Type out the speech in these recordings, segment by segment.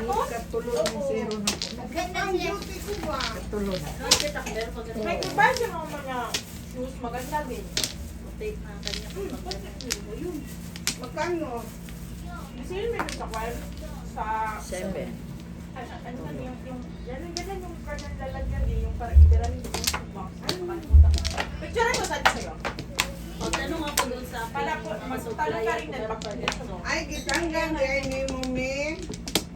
Sapatos? Katulo ng zero na po. Ganda Ang siya. beauty ko ba? Katulo na. May iba siya mga shoes. Maganda din. Magkano? Sino may sa kwal? Sa 7. Ano, ano man yung ganun ganun yung kanyang lalagyan eh, yung parang ibiranin yung box. Nakalimutan ko. Picturean ko sa sa'yo. Pagtanong ako doon sa Para po, magtalo ka rin ng box. Ay, gitanggan kay ni mo, me.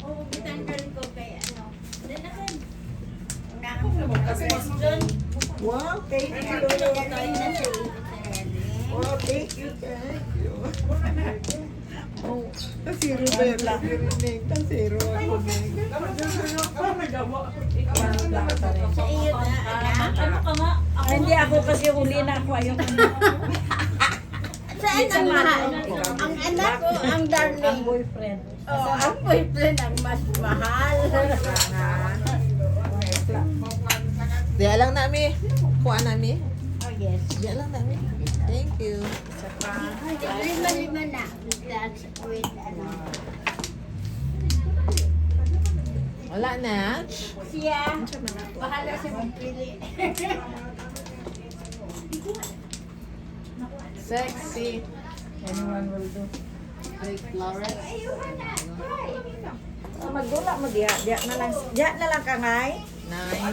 Oo, bitanggal ko kay ano. Dalakan. Kasi John, Wow, thank you. Tayo na sa iyo. Wow, thank you, thank you. Oh, zero ba yan? Nagrinig. Zero ako. Sa iyo na, anak. ano ka nga? Ako Hindi ako kasi huli na ako. Ayoko na. Saan ang mahal? Ang anak ko, ang Ang darling. boyfriend. Oh, ang boyfriend ang mas mahal. Diya lang nami. Kuha nami. Oh, yes. Diya lang nami. Thank you. 5-5 na. That's with ano. Wala na. Siya, bahala siya magpili. Sexy. Anyone will do. Big flowers. Ayun na, try. So, magdula mo diya. Diya na lang, diya na lang kangay. 9. Oh,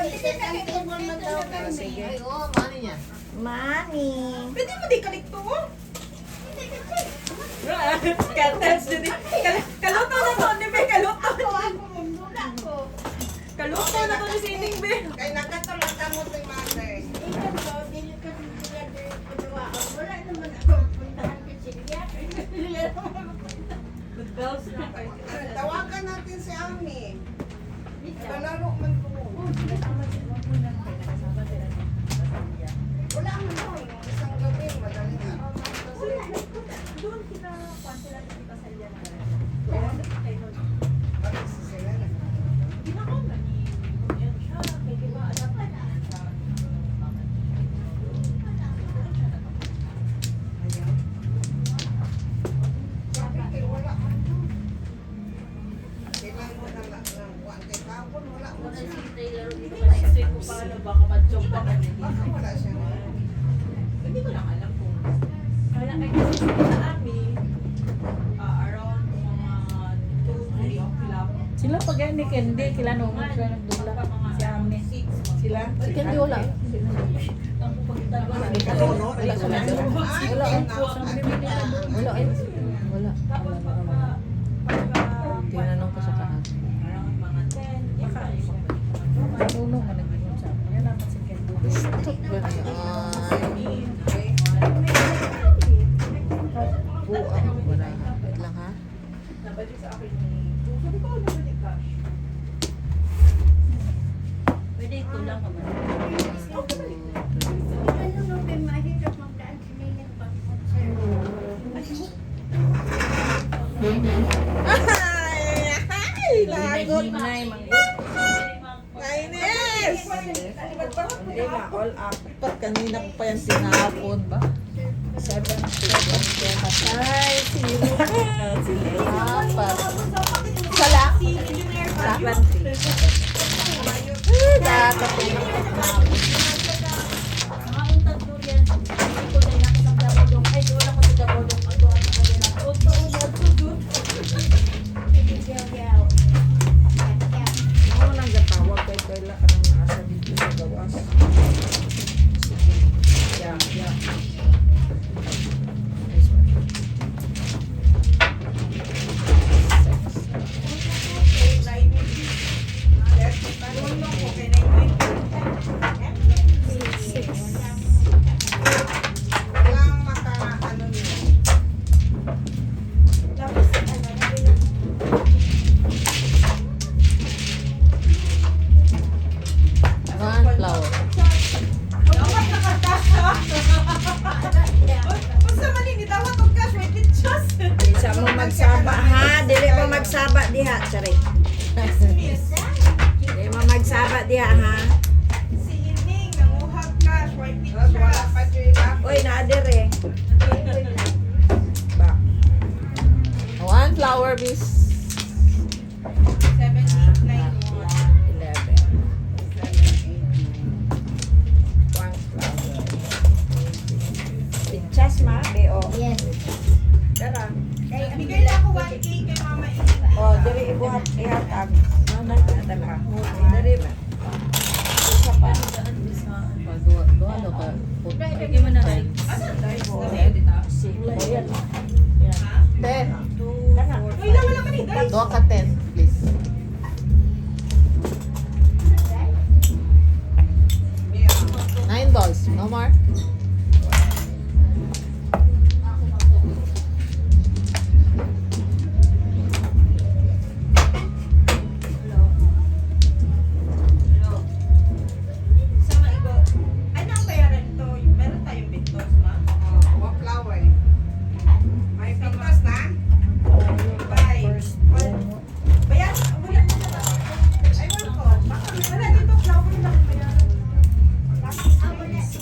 sige, ang table man daw kami. Ay, oh, money niya. Mami. Pwede mo di kalikto oh. Katels din. Kaluto na to ni Be, kaluto. Ako, ako, muna ako. Kaluto na to ni Sining Be. Kay nakatulata mo si mate. Ikaw ko, dili ka sila dili ko Wala naman ako puntahan kay Silvia. Good bells na kayo. Tawagan natin si Ami. Nalaro man ko. Wala man doon. Nung isang gabi, madaling araw. Doon kita, kwan sila kita sa liyan. Bakit si sila Ginakaw na ni yan siya. Kay diba alam na niya siya. Sabi kay wala man doon. Kailan mo na lang ng kuwan kay kapon, wala man Wala siya. si Taylor dito kasi Kasi kung paano baka ma-joke pa kami. Baka wala siya na. Hindi ko lang alam kung wala kay kasi sa amin around mga 2, 3 o'clock. Sila pag ni Candy, kila nung sila nagdula. Pagka mga Si Ami. 6, Sila? Si Candy wala. Wala Wala sila. Wala. Wala eh. Wala. Tapos pagka pagka Tinanong ko sa kahapon. around mga 10, yan pa rin Matulog man nag-ingon sa ako. Yan naman si Candy. Stop ba niya? Ay. Buang. Wala. Wait lang ha. Nabalik sa akin ni sabi ko, nabalik cash. Pwede ko lang ka man. Ano no, may mahirap magdaan si Nining pag Ay! Lagot! Hinay, manggod. Nainis! Hindi na, all up. Ba't kanina ko pa yan sinapon ba? 7, 7, Patay, zero. Apat. Isa lang? Si millionaire pa. 20. Eh, Nakatulog ko kahapon. Mga untag durian. Hindi ko dahil ako sa Dabodong. Ay, doon ako sa Dabodong. Ako ang kanila. Oto, oto, doon. Ako nang gatawag kay Kayla ka nang naasa dito sa gawas. Sige. Yeah. Nice one. Uno ko kay 920. Walang maka, ano niya. Tapos ano, nabili One flower. Dapat naka-cash ha? Basta mali ni dawat og cash, may pictures. Isa mo magsaba ha. Dili mo magsaba diha. Sorry. Miss, Dili mo magsaba diha ha. si Ining nanguhag cash, may Tapos wala pictures. pa siya ilapit. Uy, naadere. Ba. One flower, miss. Dali ba? Isa pa. Pag duha daw ka. Bigyan mo na six. Asan dice? Kasi edit ah. Yan. 10. Uy, wala ka ni dice. Duha ka 10, please. $9. No more? Sa maigo. Ano ang bayaran nito? Meron tayong bintos, ma? Oh, flower. May pintos na? Bye. Bayaran, wala na na. Aywan ko. Baka wala dito, flower lang bayaran. Ah, wala. 3, 5.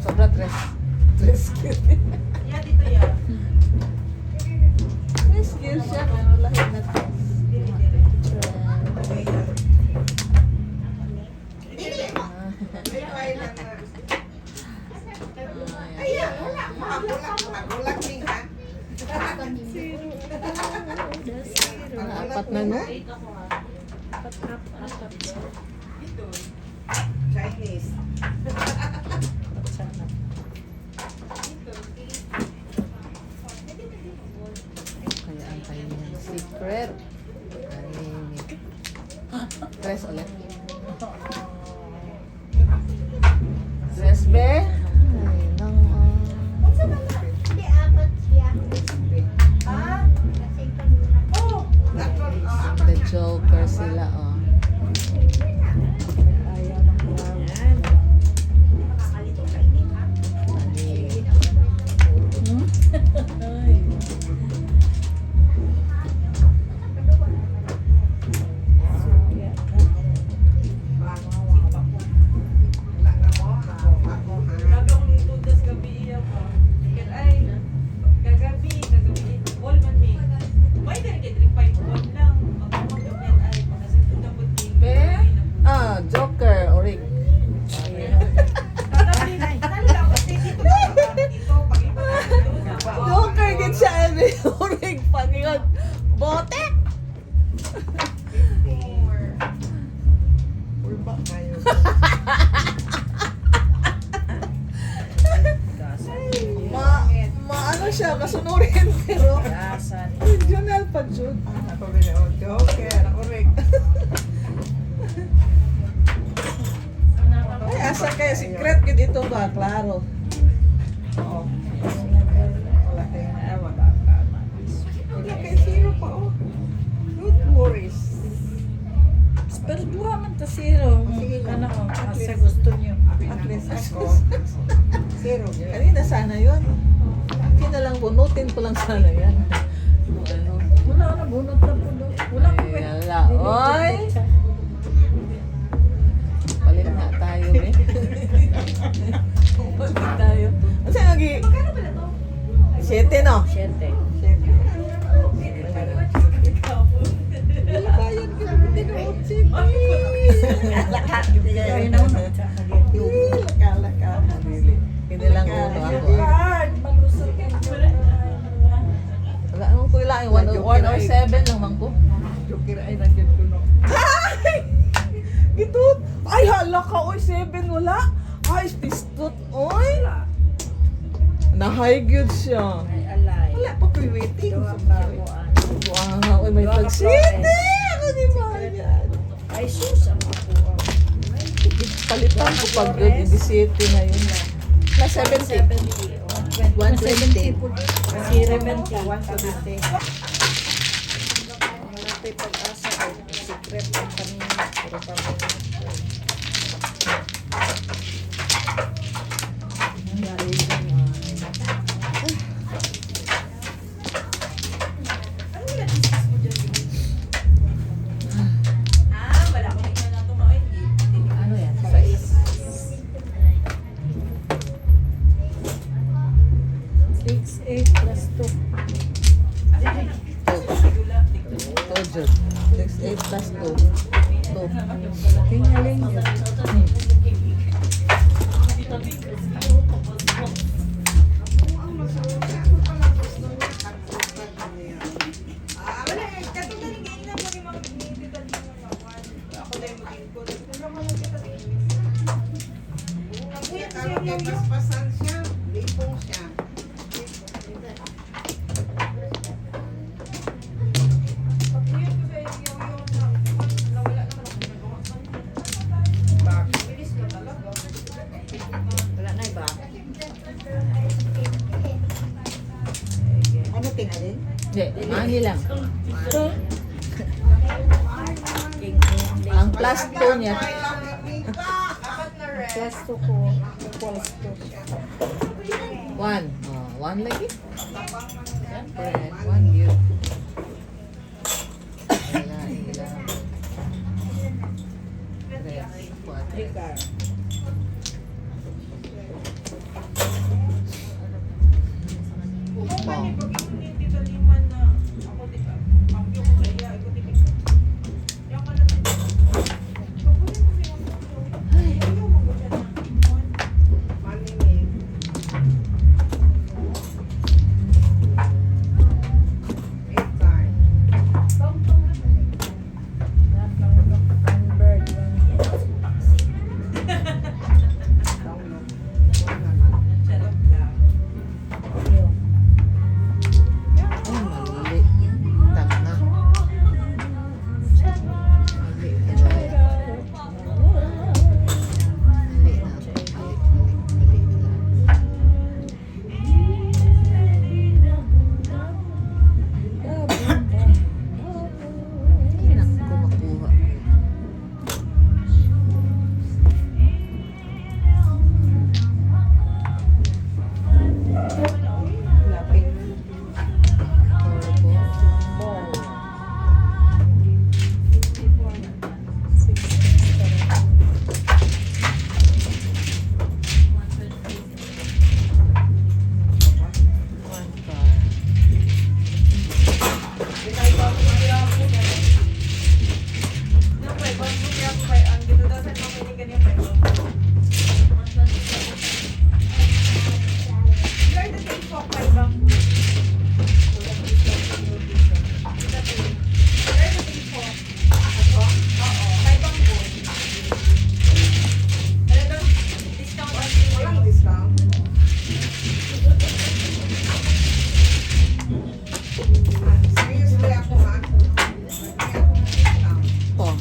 Sobra tres. Tres gear. Yeah, dito yan. Tres gear siya, pero lahi na tres. Dili, dili. May lang na. Ayan, wala. Magulag, magulag ning ha. Apat na, no? Eight ako ha. Apat, apat, apat. Dito. Chinese. Dito. Kaya ang kanyang secret. Anime. Tres ulit. Tres, be? Ay, nang, ah. Hindi, apat siya. Ah? Kasi kanina. Oh! That one, oh, apat The na. Joker sila, oh. Nakakalito ka ini, ha? Anime. Wala na mo. Ako, ako, ha. Grabe akong nitudas gabi iya pa. Kaya ay, kagabi, kagabi, all man me. Why did I get drink five one lang? Pagkamag gabi ay, pagkasintod na po ni. Be? Ah, Joker, orig. Kagabi, nalala ko, dito ba? Dito, pag-iba. Joker gid siya, eh. Orig, pangingon. Bote! Ulba kayo. Ma, maano siya, masunurin, pero regional pa jud. Ako rin, oh, Joker, correct. Ay, asa kaya secret gid ito ba? Klaro. Oo. Wala tayong tama. Wala kay zero pa, oh. Don't worries. Pero duha man ta zero. Sige lang. Ano ko, asa gusto niyo. At least ako. Zero. Kanina sana yun. Akin na lang, bunutin ko lang sana yan. Kung ano. Wala na, bunot na po do. Wala ko Ay, wala. Oy! Palit na tayo, eh. Palit tayo. Ano sa'yo nag Magkano pala to? 7, no? 7. Wala bayad ka naman tinuod, sige. Kaya na ako. Laka, laka. Hindi lang uno ako. Ah. Card! Malusog ka. Wala akong kuila. 1 or 7 lang man ko. Joker ay nandiyan ko, no. Gitut! Ay, hala ka! Oy, 7 wala! Ay, pistot! Oy! Nahay gyud siya. Ay, alay. Wala pa ko'y waiting. Duha ka ako, ah. Wow, oy, may Duha ka tag 7! flores. Ako ni Marian. Ay, sus, ang ako. Palitan ko pag good in the city ngayon na. Na 70. 70. 120. 70. 170. Wala pa'y pag-asa ko. Secret ang kanina. Pero kami. Ano wala discuss mo dyan? Ah, wala akong ikaw na tumain. Ano yan? 6. 6, 8 plus 2. 2, Jud. 6, 8 plus 2. 2. Kay paspasan siya. Lipong siya. Pag-uyot ko sa iyo yung na nawala naman ako nagawa. Bakit? Bilis na talaga. Wala na iba. Ano tingalin? Hindi, mani lang. Ang plus 2 niya, Ay, laki ka. Apat na red. Plus 2 ko. Equals 2. 1. Oh, 1 lagi. Siyempre, 1 yun. Wala, ila. Tres, cuatro. 3 car. Kung kani pag ingon ni Tita Liman na ako di pagyo ko sa iya, ikaw dili ko. Yang ka na sa Pag-uyot ko sa iyong Ay, ayaw mo ko siya na. One. Maningil. Eight card. One bird. Down, no? One naman. Charot lang. Oh, mali. Tama na. Mali. Mali na. Mali, mali, mali na. Hindi na ako makuha. Lapit. Purple. 4. One car. Nang may bamboo kaya ako kay ang gitudasan mo kini kanya may bamboo. Learn to take folk by bamboo. Learn to take folk. Oo, kay bamboo. Talagang discount on Walang discount. Seriously ako ha. Hindi ako discount. Pong.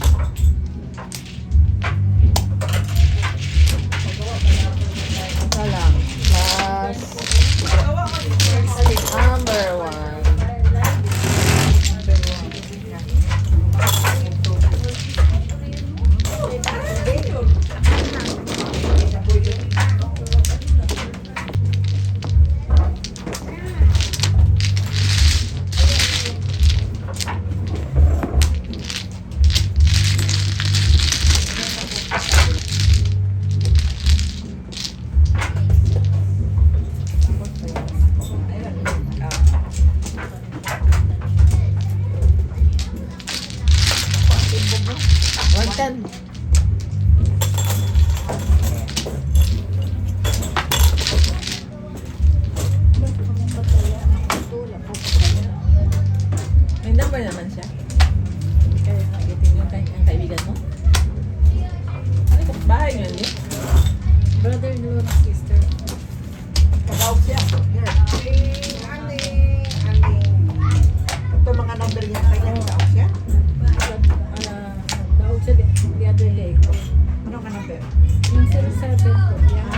Isa lang. Plus Gawa ko din. number 1. 110. May number naman siya. Yung kaibigan mo? Ano yung bahay niyo, hindi? Brother-in-law ng sister. Pagawag siya. Here. Aning, aning, aning. Ito mga number niya. Kaya nagdaog siya. Ah, daog siya the other day. Ano ka number? Yung 07 ko. Yeah.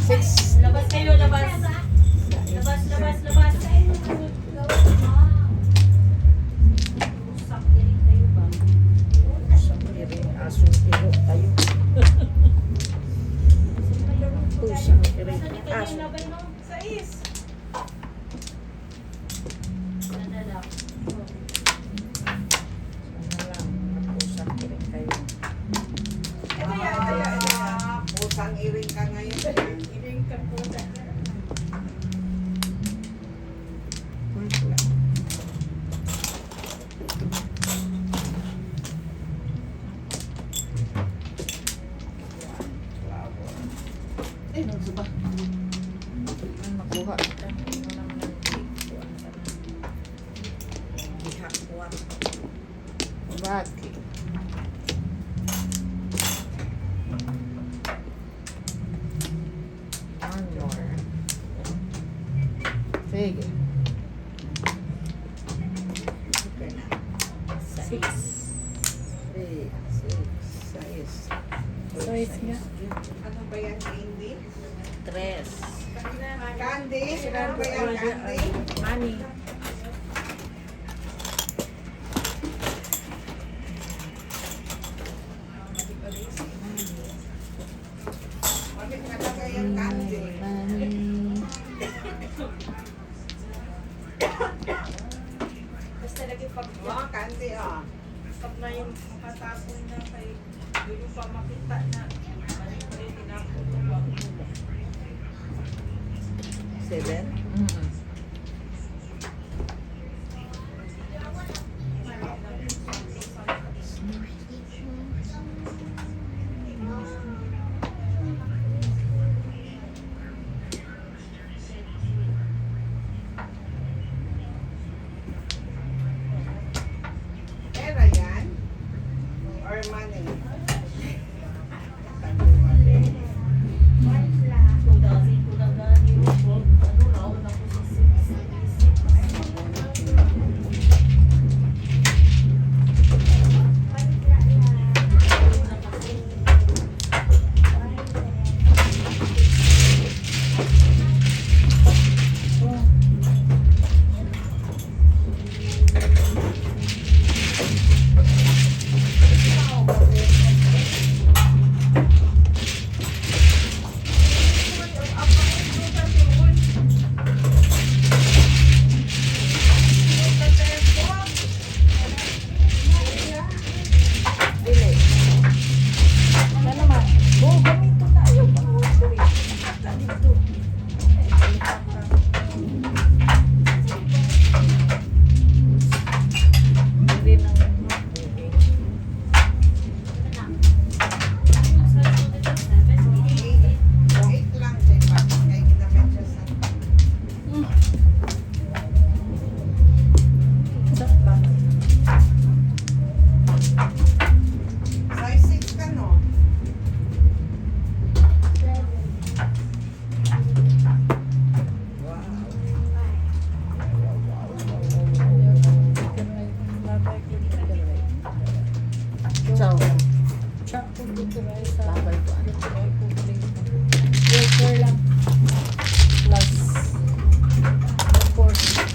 6. Labas kayo, labas. Labas, labas, labas. Usak din kayo ba? Asong tiro tayo. Pusang tiro. Saan ni kayo yung labay mo? Sa is. Sana lang. Ano lang. Pusang tiro kayo. Ito ya, ito ya, ito ya. Ah, pusang iring ka ngayon. Iring ka po. Ay, nagsuba. Ano nakuha? Gihakwan. Bakit? Sige. Okay na. 6. 3, 6, 6. Size nga. Ano ba yan, candy? Tres. Candy? Ano ba yan, candy? Money. Bakit nalagay ang candy? Basta lagi pag Oh, candy, oh. pag na yung makatapon na kay yung pa makita na ano yung tinapon mo ba? 7. Pera yan? Or money? Dili. Ano naman? Oh, gamito na. Ayaw pa. Ata dito. Hindi na. 8 lang siya. Bakit kay ginamit siya sa Size 6 ka, no? Ciao. Chak ko dito ay sa Babay ko, ano. Joker lang. Plus 4.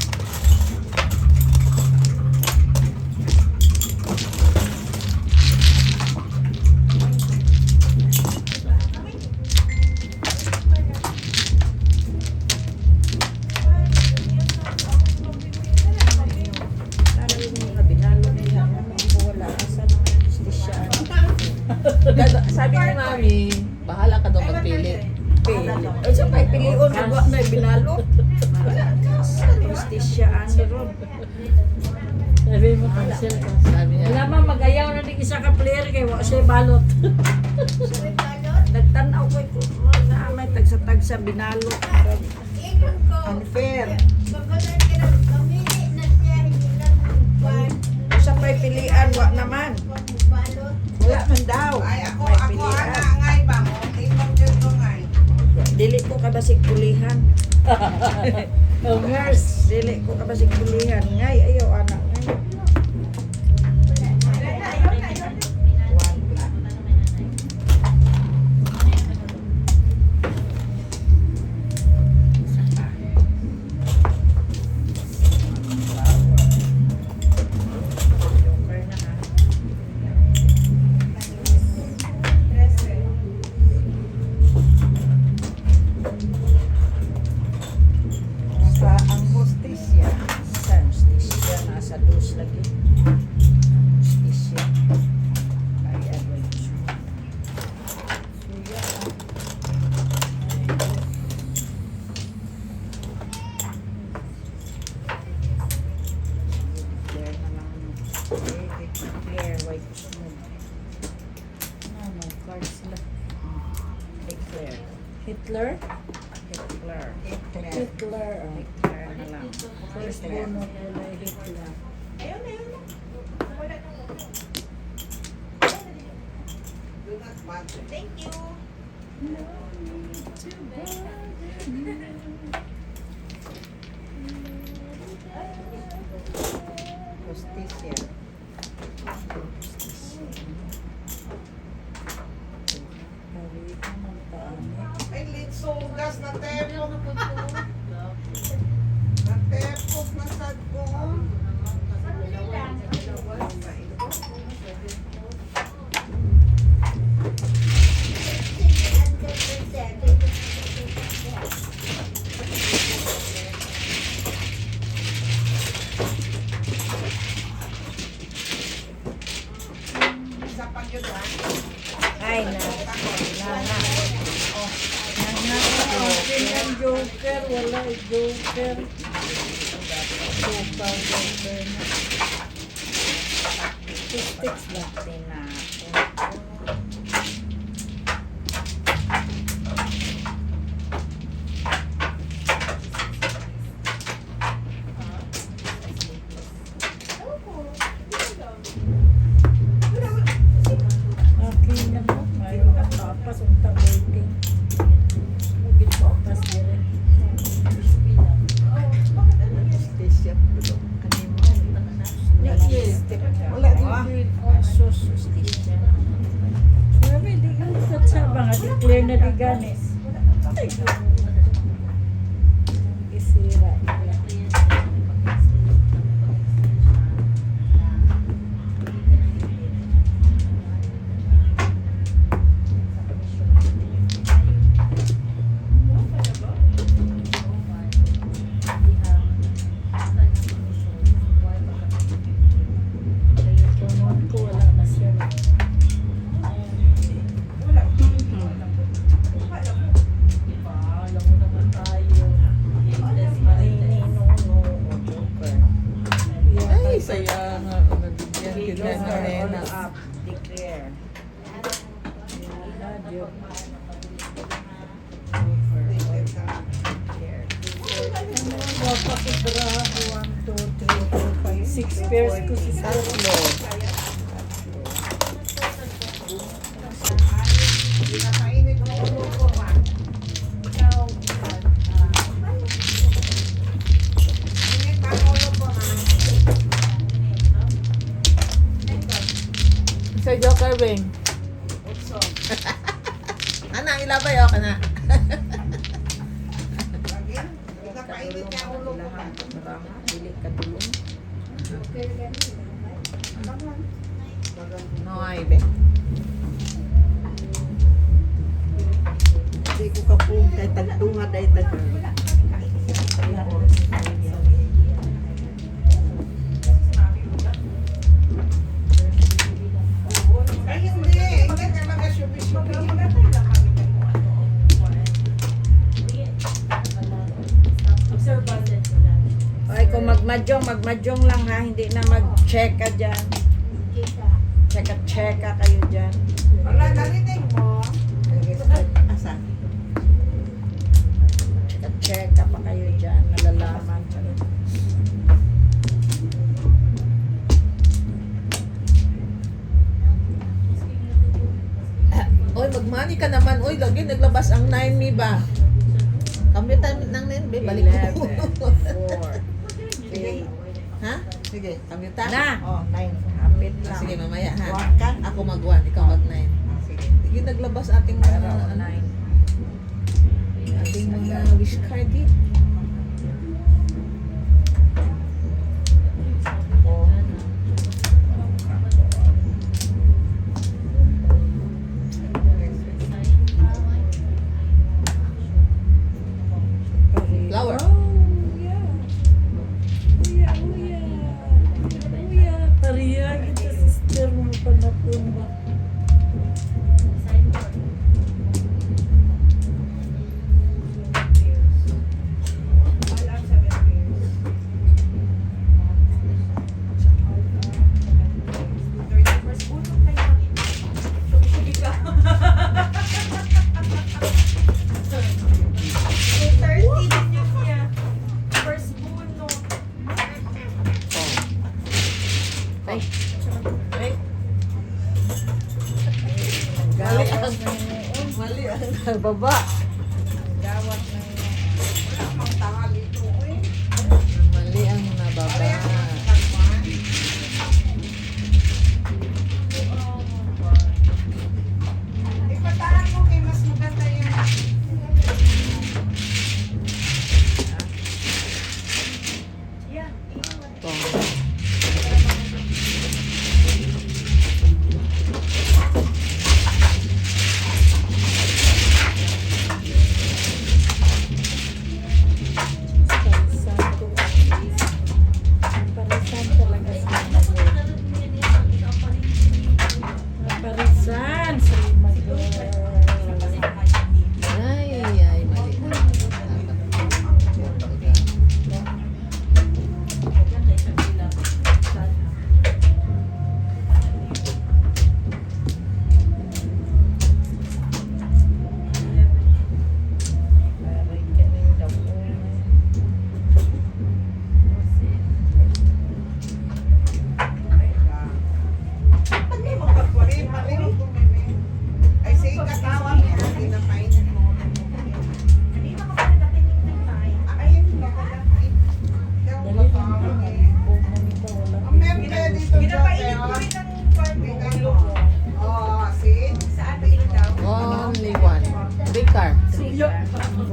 Para yung mga binalo nila. Wala. Asa naman ang justisya? Sabi ni Mami, bahala ka daw magpili. Pili. O sa pa'y pilion, nagawa na binalo. Wala na. Justisya ano ron. Sabi mo, cancel ka. Sabi niya, Wala man, mag-ayaw na din isa ka player kay wa siya balot. Nagtanaw ko na may tagsa-tagsa binalo. Ingon ko. Unfair. Pagkalan ka na, mamili na siya, hindi lang kwan, Sa pa'y pilian, wa naman. balot. Wala man daw. Ay, ako, May ako, pilian. ana, ngay ba mo? Tingnan dyan ko, ngay. Dili ko kabasig pulihan. Oh, nurse. Dili ko kabasig pulihan. Ngay, ayaw anak. Ngay. One black. Joker na ha. Sa ang hostisya. Sa justisya, nasa dos lagi. Justisya. Ay, ano yun. Suya. Declare na lang. Eh, declare white smoke. Ano, cards lang. Declare. Hitler? Hitler. Eclair. Hitler. Oh. Declare na lang. First bunot wala Hitler. Ayun, ayun. Wala na. Do not bother. Thank you. No need to bother me. Justisya. Ay, litsugas na tepok. Na tepok na sad ko. Isa pa yun, ha? Ay, na. Na, na. Oh. Na, na. Okay ng joker. Wala, joker. Joker, joker na. Statistics ba? Tinapon. Okay na mo. Ay, makapas. Untang waiting. Pas dire. Justisya. Wala din. Sus, justisya. Grabe, di ka sa ba nga, declare na di gani. Ay, Isira. Tunon ko, wala na siya. Wala. Alam mo naman tayo. Nini, no, no, o joker. Ay, saya nga. Nabigyan kita ng Joker, all nena. up, declare. Wala, joke. Joker, all up, declare. Wapa ko bra, 1, 2, 3, 4, 5, 6 pairs ko si Tatlo. Pinakainit ang ulo ko, ha? Init ang ulo ko, ha? Sa Joker Wing. Utso. Ana, ilabay oh, kana. Lagi. Pinakainit ang ulo ko, ha? Dili ka tulong. No, ay, be. Hindi ko kapung kay tagtunga day tagtunga. Ay, hindi. Hindi talaga syubi-syubi. Observance. Ay, kung magmadyong, magmadyong lang ha. Hindi na mag-check ka dyan. Check ka kayo dyan. Wala, narinig mo. Asa? Check ka pa kayo dyan. Nalalaman. Charot. Oy, magmani ka naman. Oy, lagi naglabas ang 9 mi ba? Kami tayo ng 9 be, balik ko. 11, 4, 8. Ha? Sige. Kami ta? Na! Oh, nine. Kapit Ah, lang. sige, mamaya ha. One ka? Ako mag-1, ikaw mag-9. Sige. Yung naglabas ating mga ano, 9. ating mga wish card eh. Flower. Oh, yeah. Uya, uya. Uya, pariya kita sister mo panapon ba? All up, seven pairs. 31st. Bunot na yun. Subi ka. 2:30 din yun niya. First bunot. Ay. Mali ang mali ang baba. Gawat na yun. Wala mang tangal ito, eh.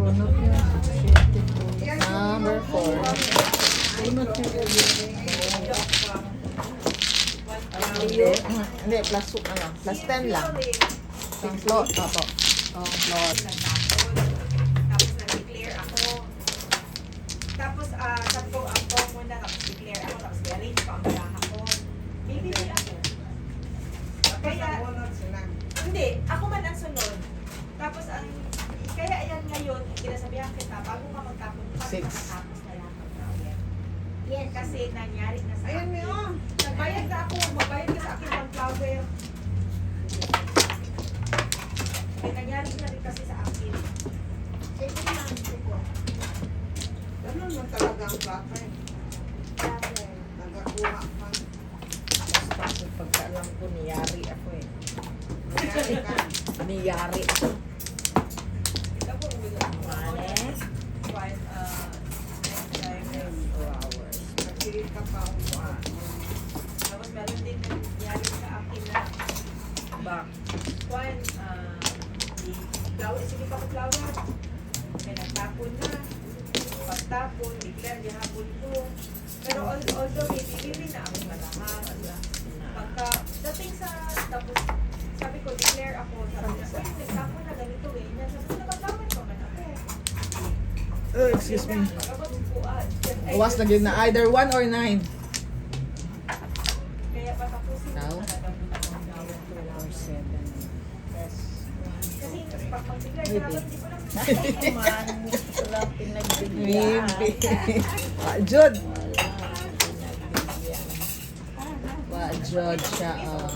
Bunot niya. Number 4. Bunot niya. Hindi, hindi, plus, ano, plus 10 lang. Pang floor, opo. Oh, floor. Nagtapon. Tapos nag-declare ako. Tapos sabi ko, ang ko muna, tapos declare ako, tapos i-arrange ko ang baraha ko. Bibili ako. Kaya, Bunot sila. hindi, ako man ang sunod. Tapos ang, kaya ayan ngayon, kinasabihan kita, bago ka magtapon, pag Six. nakatapos na lang mag-flower. Yes. Kasi nangyari na sa Ayan akin. mi oh. Nagbayad na ako, magbayad ka sa akin ng flower. Eh, nangyari na rin kasi sa akin. Sige ma'am, sige. Ganun man talaga ang plata eh. Flower. Nagakuha pa. Basta pagkaalam ko, niyari ako eh. Nangyari ka. Niyari ako. Ito po, we will Manes. twice, next time. Flowers. Nagsirit ka pa. One. Tapos meron din nangyari sa akin na Back. Kwan, di flower, sige pa ko flower. May nagtapon na. Pagtapon, declare gihapon ko. Pero although may bibili na ako malakas. Pagka, dating sa, tapos, sabi ko, declare ako. Sabi niya, uy, nagtapon na ganito eh. Yan, sabi ko, nagtapon pa man ako. Oh, excuse me. Kapag bukuan. Gawas na gyud na either 1 or 9. Kaya patapusin ko Now? talaga muna ang flower. 4, 7. Yes. Kasi pag mag-declare, Maybe. dapat hindi ko lang Man, wala pinagbigyan. Maybe. Wa jud. Wala pinagbigyan. Wa jud siya. Oh.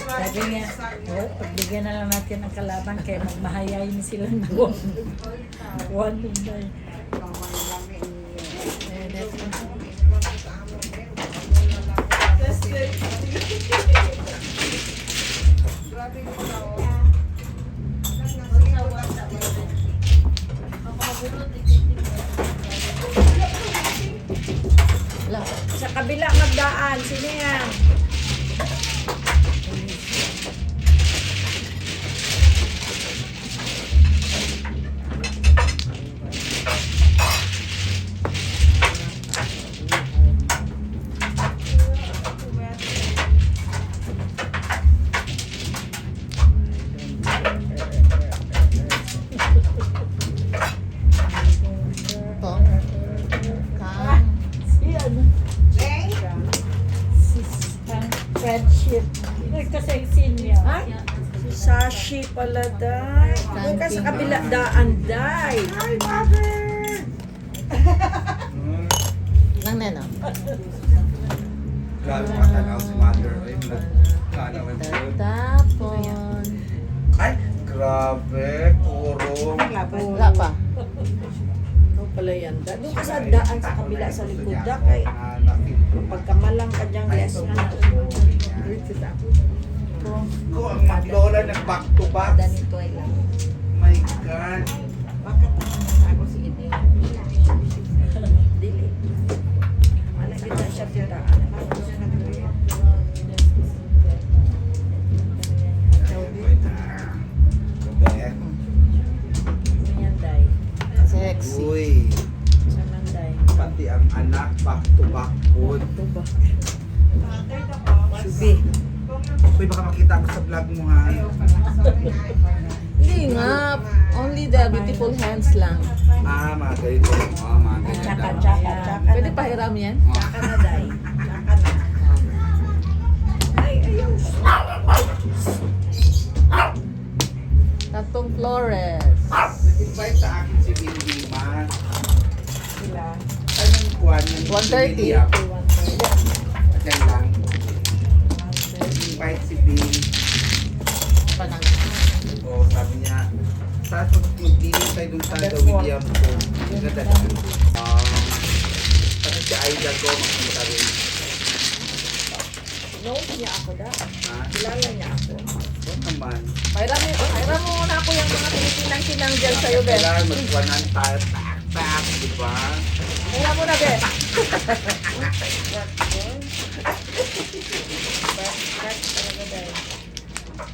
Sabi niya, oh, pagbigyan na lang natin ang kalaban kaya magmahayain sila ng one. One to nine. Tested. Grabe yung tao. Nang Ako mabunot, ikitig. Wala. Sa kabila magdaan, sino yan? Ito. Kang. Si ano? Leng? Si ang friendship. Kasi senior. Ha? Si Sashi pala, day. Doon ka sa kabila daan, day. Hi, mother! Nang neno. Grabe matanaw si mother. Ay, nagkana may food. Tapon. Ay, grabe. Kurong. Wala pa. Ikaw pala yan, da. Doon ka sa daan sa kabila sa likod, da. Kay pagkamalang ka diyang yes na. Ko ang maglola nag back to back. Ganito ay lang. My God. Bakit ako si Ide? Dili. Ano kita siya tita? Grabe. Ano yan, Day? Sexy. Uy. Sa Manday. Pati ang anak back to back food. Ito ba? Third ako. Subi. Uy, baka makita ako sa vlog mo ha. Ayaw pala. Sorry na. I forgot. Hindi nga. Only the beautiful hands lang. Ah, mga ganito. Ah, mga ganyan. Tsaka, daw. tsaka, tsaka. Pwede pahiram yan? Ah. Tsaka na, day. Tsaka na. Ay, ayaw. Tatong Flores. Nag-invite sa akin si Windy Ma. Sila. Anong kuwan? Yung 1:30. William. Diyan lang. Invite si Bing. Panang. Oo, sabi niya, sa mag-dealing tayo dun sa The William ko. Ganda na. Pati si Aida ko, magpunta rin. Knows niya ako, da. Ha? Kilala niya ako. Oo naman. Pahiram mo, pahiram mo muna ako yung mga Pilipinang tinanggal sa'yo, Be. Kailangan magkuwanan tayo. Tak, tak, di ba? Pahiram mo na, Be.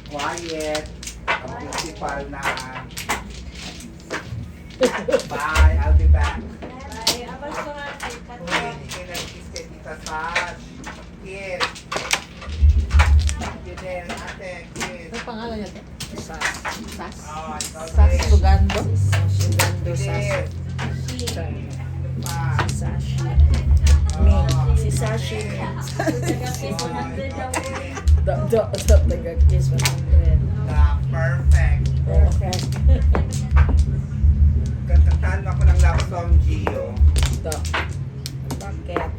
Quiet. Ang principal na. Bye, I'll be back. Bye. Abas ko nga. Uy, hindi kayo nag-kiss kay Tita Sash. Kiss. Fidel, ate, kiss. Ano pangalan niya? Sas. Sas? Oh, ikaw Sas din. Lugando? Sugando Sas. Fidel. Ano pa? Si Sashi. Oh, Si Sashi. Kiss 100 daw. Do, do, do, taga-kiss 100. The perfect. Perfect. Kantahan mo ako ng love song, Gio. Do. Bakit?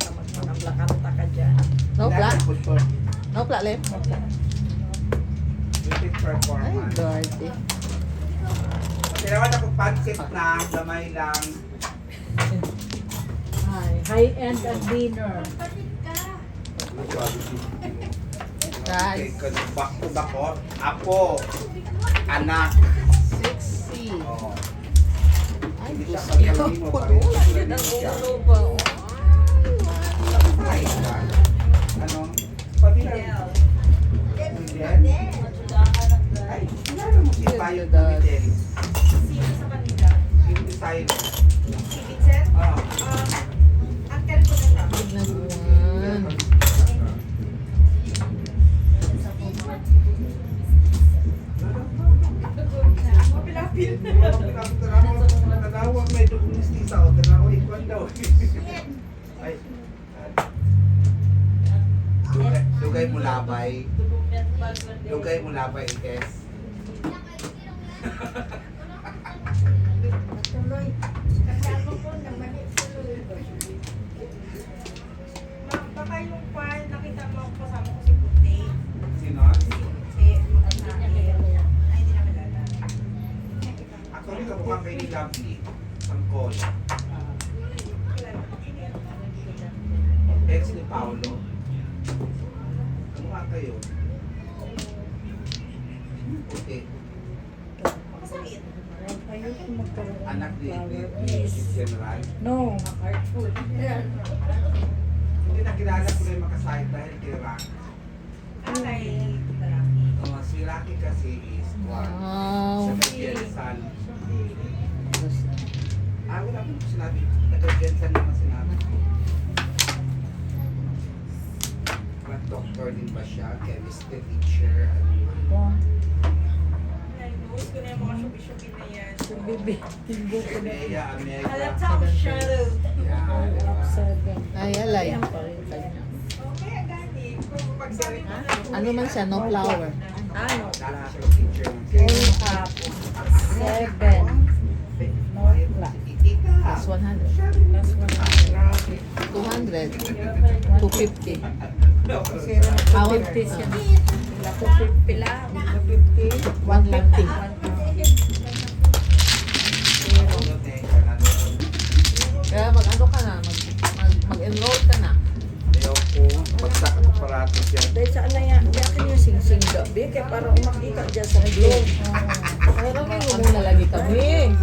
Magpakablakanta ka dyan. No pla? Kailangan ko short. No pla, Lem? Music Ay, performance. dirty. Kailangan ako pansit na, gamay lang. Hi. High-end at dinner. Guys. Okay, back to back ko. Apo. Anak. Sexy. Oh. Ay, Hindi siya Diyos pagkaling mo ko. pa rin. Ang ulo ba? Ay, ano? Pamilya. Miguel? Ay, kilala mo si Payo Dumidel. Sino sa kanila? Yung designer. Si Vincent? Ah. Uncle ko na siya. Nagwan. Mapilapil. Tanawa may dugong mistisa o tanawa ikuan daw. Ay. Dugay, dugay mo labay. Dugay mo labay, Ites. Tuloy. Kasama ko na mali tuloy. Ma'am, baka yung pan, nakita mo ako kasama ko si Puti. Sino? Si Puti. Ay, hindi na kilala. Actually, kamukha kay ni Lovely. Sangkol. Kilala ko. Ex ni Paolo. Kamukha kayo. Puti. Makasakit. Ayoko magkaroon ng Anak ni, ni, flower, ni please. Chief General. No. Artful. Hindi nakilala ko na yung makasahit dahil kay Rocky. Ah, kay Tita Rocky. Oh, si Rocky kasi is one. Wow. Sa Jensan. Ah, wala akong sinabi. Taga Jensan naman sinabi ko. But doctor din ba siya? Chemistry teacher? Ano man? Ay, nose ko na yung mga shubi-shubi na yan. Bibi. Timbo ko na. Bea, America. Halatang shadow. Yeah, diba? Seven. Ay, alay. Ayan pa rin kanya. Okay, gani. Kung pagsabi mo na Ano man siya, no flower. Ano? Dati siya teacher ng Four up. Seven. No pla. Tita. Plus 100. Plus 100. 200. 250. Zero. Ah, 250 siya. 250 lang. 250. 150. Kaya mag-ano ka na, mag-enroll ka na. Ayoko. Bagsak ako parato siya. Dahil saan na yan? Di akin yung sing-sing gabi. Kaya para umakita dyan sa globe. Pero may muna lagi kami.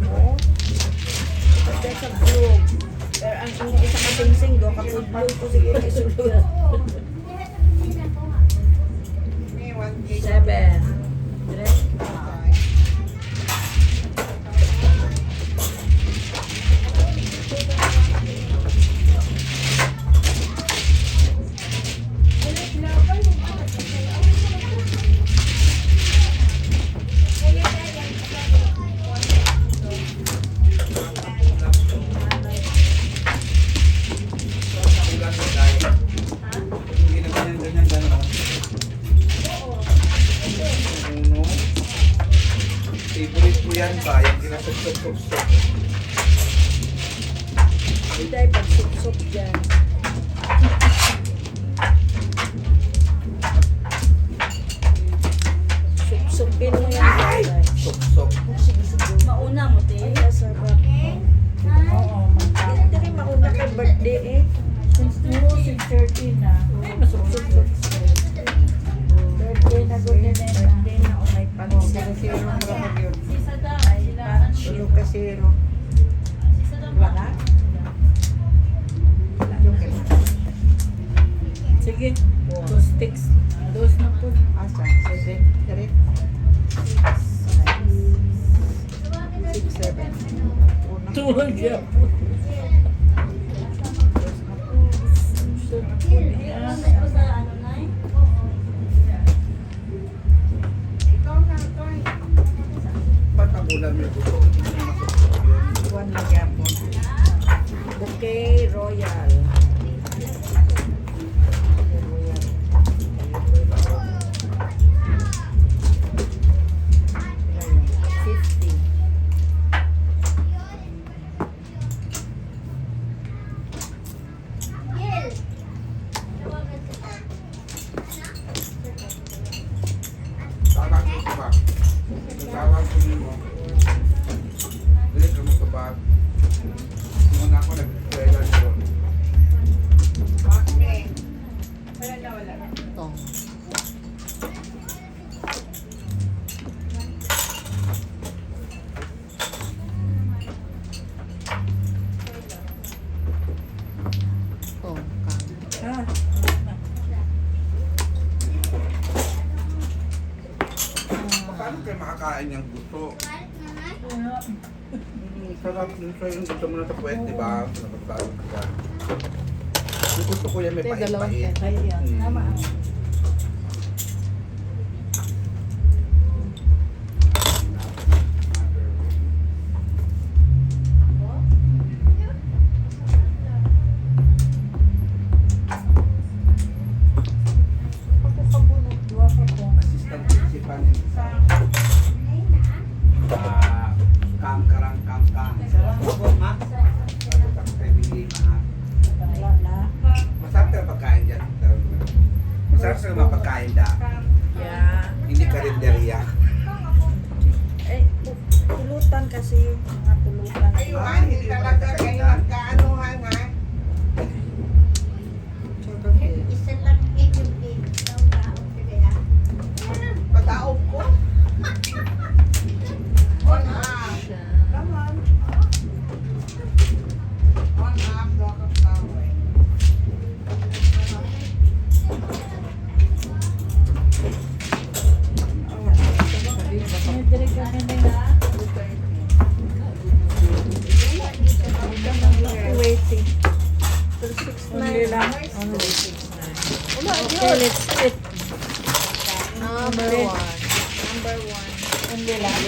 Oo. Dyan sa globe. Pero ang imong isa ka sing-sing do, kapudlog ko siguro isulod. May 1K. Seven. Tres. Ulan mo dahil. Yung ginaganyan, ganyan, ganyan. Uno. Favorite ko yan ba? Yung ginasok-sok-sok. Hindi, pagsup-sup dyan. Sup-supin mo yan. Ay! Sok-sok. Mauna mo, te. Ay, sarap. Oo, Hindi rin mauna kay birthday eh. Since 2, 6:30 na. Ay, masupsup. Birthday na good na. Birthday na o may pansit. Zero mura yun. Si Sadam, sila ano? Tulo ka zero. Si Sadam ba? Wala? Joker. Sige, two sticks. Dos na po. Asa? Seven. Three. Six. Mo gyapon. Ko sa ano na eh. Ikaw na, Toy. Ba't ang ulam yung gusto? Hindi mo masukok yun. One na gyapon. Bouquet Royal. Bouquet Royal. 50. Gil. Tawagan ka. Tawag ko ba? Tawag ko nimo. Dili ka mo kabag. Muna ako nag-eskwela doon. Bakit? Wala na, wala na. Tong. Tong kang. Ha? Paano kayo makakain yung gusto? Sarap nun sa'yo yung gusto mo na sa puwet, di ba? Napagbago ka. Yung gusto ko yan may Ito, dalawang pait-pait. ten. Ay, Mm. Tama. Ako kabunot, duha ka ko. Assistant principal ni Ah, kang karang kang kang. Ma. Wala na. Masarap ka pagkain dyan. Masarap sa mga pagkain da. Yeah. Hindi karinderya. Eh, pulutan kasi. Mga pulutan. Ayun, ah, hindi talaga kayo nagkaanuhan, ha? Isa lang cake yung cake. Ikaw kaon ka kaya. Pataob ko. On up. Tama. On up, dog of flower. Waiting. 369. lang. Wala, Okay, let's eat. Number 1. Number 1. Only lang.